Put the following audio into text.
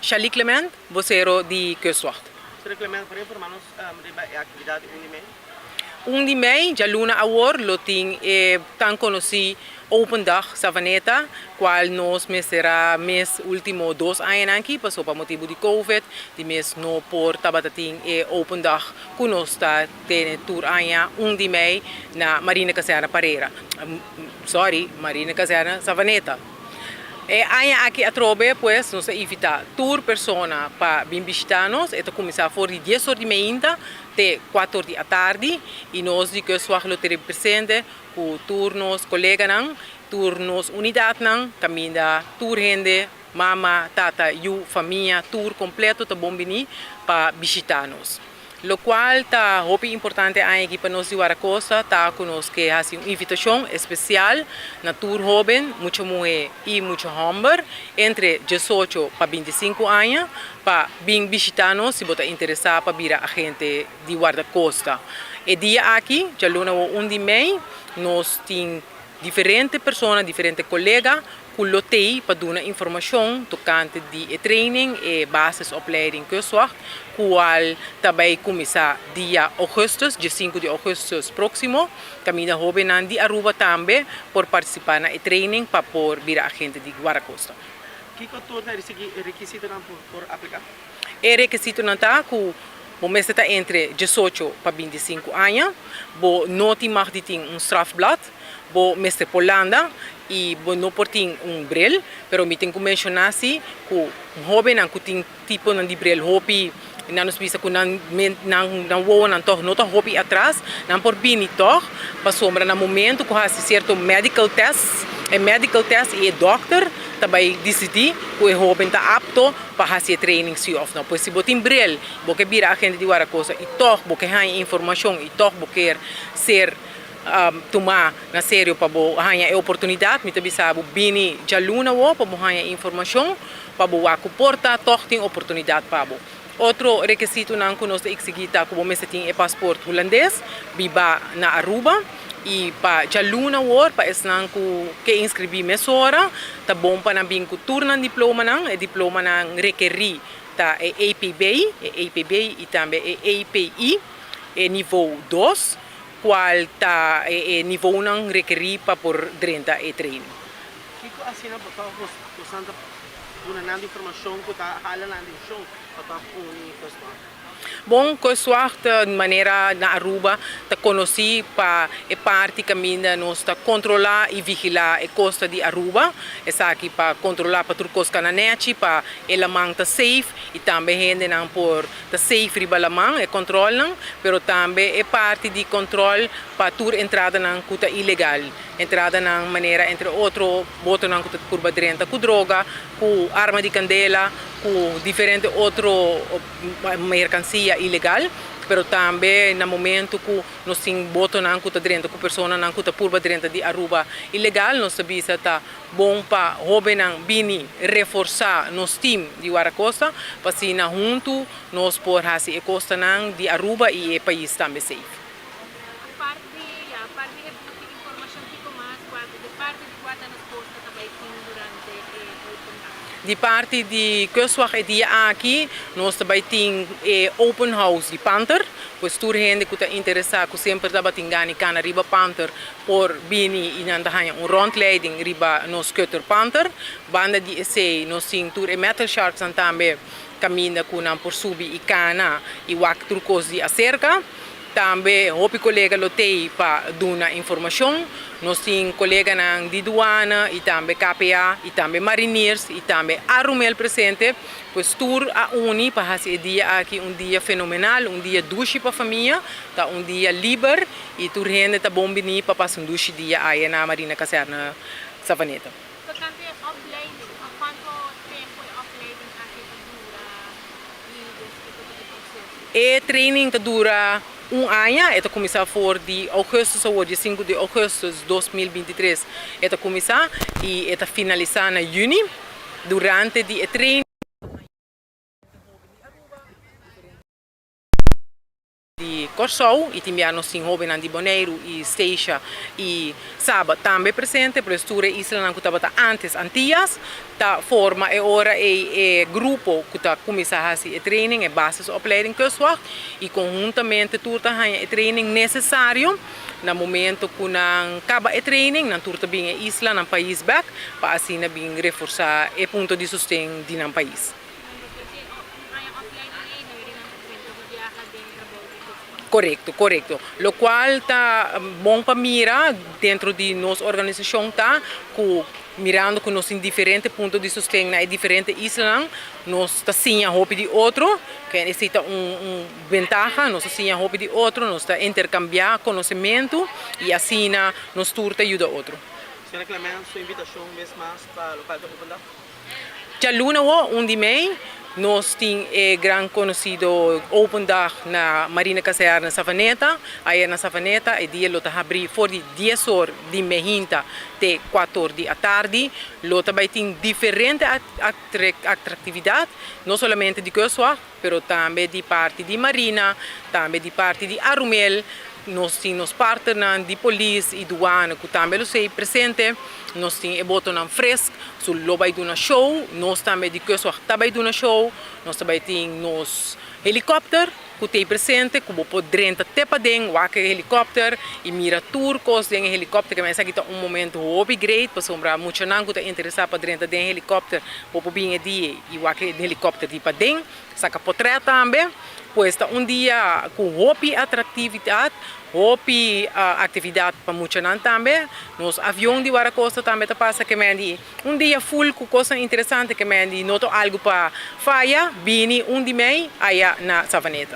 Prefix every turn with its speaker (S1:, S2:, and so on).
S1: Shali Clement, vocero di Kustwacht.
S2: Señor Clement, por informa nos riba e actividad di 1 di mei?
S1: 1 di mei, djaluna awor, lo tin e tan conoci Open Dag Savaneta, cual nos mester a mis ultimo 2 añanan aki, paso pa motibo di Covid, di mes no por tabata tin e Open Dag cu nos ta tene tur aña 1 di mei na Marina Kazerne Parera. Sorry, Marina Kazerne Savaneta. E aña aki atrobe, pues, nos ta invita tur persona pa bin bishita nos. E ta cuminsa for di 10 or di meinta te 4 or di atardi y nos di Kustwacht lo tene presente cu tur nos coleganan, tur nos unidadnan, caminda tur hende, mama, tata, yu, famia, tur completo ta bon bini pa bishita nos. Locual ta hopi importante aña aki pa nos di Wardacosta ta cu nos ke haci un invitacion especial na tur hoben, mucha muhe y mucha homber entre 18 pa 25 aña pa bin bishita nos si bo ta interesa pa bira agente di Wardacosta. E dia aki, djaluna 1 di mei, nos tin diferente persona, diferente colega cu lo tey pa duna informacion tocante di e training, e basisopleiding Kustwacht, cual ta bay cuminsa dia augustus, dia 5 di augustus proximo. Caminda hobennan di Aruba tambe por participa na e training pa por bira agente di Wardacosta.
S2: Kico tur ta e requisitonan por aplica?
S1: E requisitonan ta cu bo mester ta entre 18 pa 25 aña, bo no tin mag di tin un strafblad, bo mester por landa y bo no por tin un bril, pero mi tin cu menciona si cu hobennan cu tin tiponan di bril hopi, nan nos bisa cu nan nan nan wowonan toch no ta hopi atras, nan por bini toch, pasobra na momento cu haci cierto medical test, e medical test y e dokter ta bay dicidi cu e hoben ta apto pa haci e training si of no. Pues si bo tin bril, bo ke bira agente di Wardacosta y toch bo ke haña informacion y toch bo kier ser tuma na serio pa bo haña e oportunidad, mi ta bisa bo bini djaluna wo pa bo haña informacion, pa bo wak cu por ta toch tin oportunidad pa bo. Otro requisitonan cu nos ta exigi ta cu bo mester tin e paspoort hulandes, biba na Aruba y pa djaluna wor pa esnan cu ke inscribi mesora, ta bon pa nan bin cu tur nan diplomanan, e diplomanan rekeri ta e APB, e APB y tambe e API, e niveau 2, cual ta e niveaunan rekeri pa por drenta e training.
S2: Kico asina bo ta bosan ta duna nan di informacion cu ta hala nan atencion pa ta uni Kustwacht?
S1: Bon, Kustwacht manera na Aruba ta conoci pa e parti caminda nos ta controla y vigila e costa di Aruba. Esaki pa controla pa tur cos cana nechi, pa e laman ta safe y tambe hendenan por ta safe riba laman, e controlnan, pero tambe e parti di control pa tur entradanan cu ta ilegal. Entradanan manera entre otro botonan cu ta purba drenta cu droga, cu arma di candela, cu diferente otro mercancia ilegal, pero tambe na momento cu nos tin botonan cu ta drenta cu personanan cu ta purba drenta di Aruba ilegal, nos ta bisa ta bon pa hobennan bini reforsa nos team di Wardacosta pa asina hunto nos por haci e costanan di Aruba y e pais tambe safe.
S3: Aparte di e buki informacion kico mas di parti di Guarda nos Costa ta bay tin durante e open house?
S1: Di parti di Kustwacht e dia aki nos ta bay tin e open house di Panther, pues tur hende cu ta interesa cu semper tabatin gana y cana riba Panther por bini y nan ta haña un rondleiding riba nos cutter Panther. Banda di esey nos tin tur e metal sharks nan tambe caminda cu nan por subi y cana y wak tur cos di acerca. Tambe hopi colega lo tey pa duna informacion. Nos tin coleganan di douane y tambe KPA y tambe mariniers y tambe Arumel presente. Pues tur a uni pa haci e dia aki un dia fenomenal, un dia dushi pa famia, ta un dia liber y tur hende ta bon bini pa pasa un dushi dia aya na Marina Kazerne Savaneta.
S3: Tocante e opleiding, pa cuanto tempo e opleiding aki ta dura y despues kico ta e proceso?
S1: E training ta dura un aña, e ta cuminsa for di augustus awor, dia 5 di augustus 2023 e ta cuminsa y e ta finalisa na juni. Durante di e training. Di Kòrsou i tin bia nos tin hóbennan di Boneiru i Statia i Saba tambe presente, pero es tur e islanan ku tabata ántes Antias ta forma e ora ei e grupo ku ta kuminsá hasi e training, e basisopleiding Kustwacht, i konhuntamente tur ta haña e training nesesario. Na momento ku nan kaba e training, nan tur ta bin e isla, nan pais bèk, pa asina bin reforsá e punto di sosten di nan pais. Korekto, korekto. Lokual ta bon pa mira dentro di nos organisashon ta ku mirando ku nos tin diferente punto di sosten na e diferente islanan, nos ta siña hopi di otro, ke esei ta un un bentaha, nos ta siña hopi di otro, nos ta interkambiá konosementu i asina nos tur ta yuda otro.
S2: Señora Clemens, su invitashon un bes mas pa lokual ta open dag?
S1: Djaluna awo, un di mei, nos tin e gran konosido Open Dag na Marina Kazerne Savaneta. Ayer na Savaneta e dia lo ta habrí for di dies or di mehinta te kuator di atardi. Lo ta bai tin diferente atraktividat, no solamente di Kustwacht, pero tambe di parti di Marina, tambe di parti di Arumel. Nos tin nos partnernan di polis y duana cu tambe lo sei presente. Nos tin e botonan fresk, su lo bay duna show. Nos tambe di Kustwacht ta bay duna show. Nos ta bay tin nos helicopter cu t'ey presente cu bo por drenta te paden, wak e helicopter y mira tur cos den e helicopter. Kimen esaki ta un momento hopi great pasobra muchanan cu ta interesa pa drenta den e helicopter bo por bin e dia y wak e helicopter di paden. Saka potret tambe. Pues ta un dia ku hopi atractividad, hopi actividad pa muchanan tambe. Nos avion di Guardacosta tambe ta pasa ke mendi. Un dia full ku kosnan interesante ke mendi no ta algu pa faya, bini un di mei aya na Savaneta.